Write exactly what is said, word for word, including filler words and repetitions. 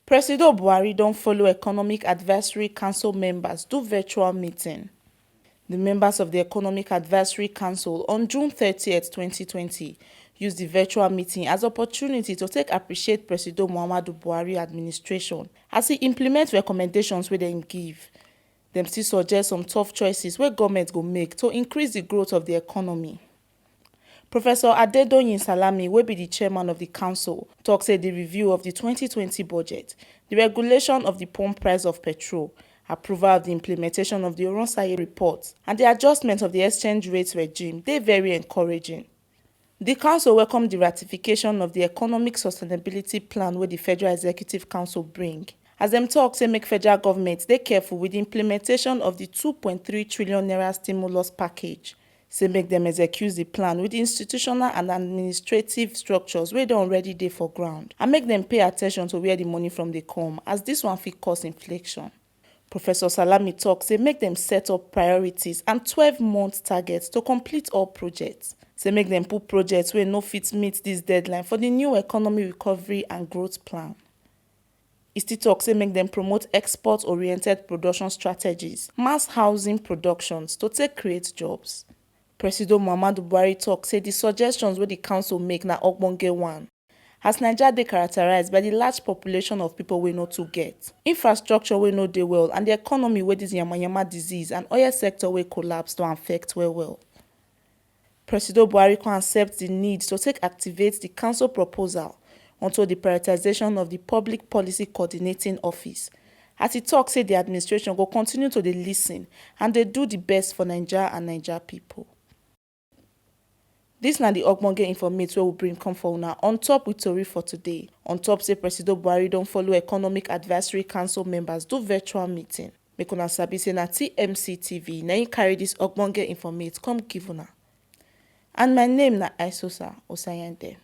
Presido Buhari don follow Economic Advisory Council members do virtual meeting. The members of the Economic Advisory Council on June thirtieth, twenty twenty, use the virtual meeting as opportunity to take appreciate Presido Muhammadu Buhari administration as he implement recommendations wey dem give. Dem still suggest some tough choices wey government go make to increase the growth of the economy. Professor Adedoyin Salami, wey be the chairman of the council, talk say the review of the twenty twenty budget, the regulation of the pump price of petrol, approval of the implementation of the Oronsaye report, and the adjustment of the exchange rate regime dey very encouraging. The council welcome the ratification of the economic sustainability plan wey the Federal Executive Council bring, as dem talk say make federal government dey careful with the implementation of the two point three trillion naira stimulus package. Say make dem execute the plan with institutional and administrative structures wey don already dey for ground, and make dem pay attention to where the money from dey come, as this one fit cause inflation. Professor Salami talk say make dem set up priorities and twelve-month targets to complete all projects. Say make dem put projects wey no fit meet this deadline for the new economy recovery and growth plan. E still talk say make dem promote export-oriented production strategies, mass housing productions to take create jobs. Presido Muhammadu Buhari talk say the suggestions wey the council make na ogbonge one, as Naija dey characterized by the large population of people wey no too get, infrastructure wey no dey well, and the economy wey this yamayama disease and oil sector wey collapse don affect well well. Presido Buhari come accept the need to take activate the council proposal onto the prioritization of the Public Policy Coordinating Office, as he talk say the administration go continue to dey listen and dey do the best for Naija and Naija people. This na the ogbonge informate wey we bring come for una on top with tori for today. On top say Presido Buhari don follow Economic Advisory Council members do virtual meeting. Make una sabi say na T M C T V na im carry this ogbonge informate come give una. And my name na Aisosa Osayande.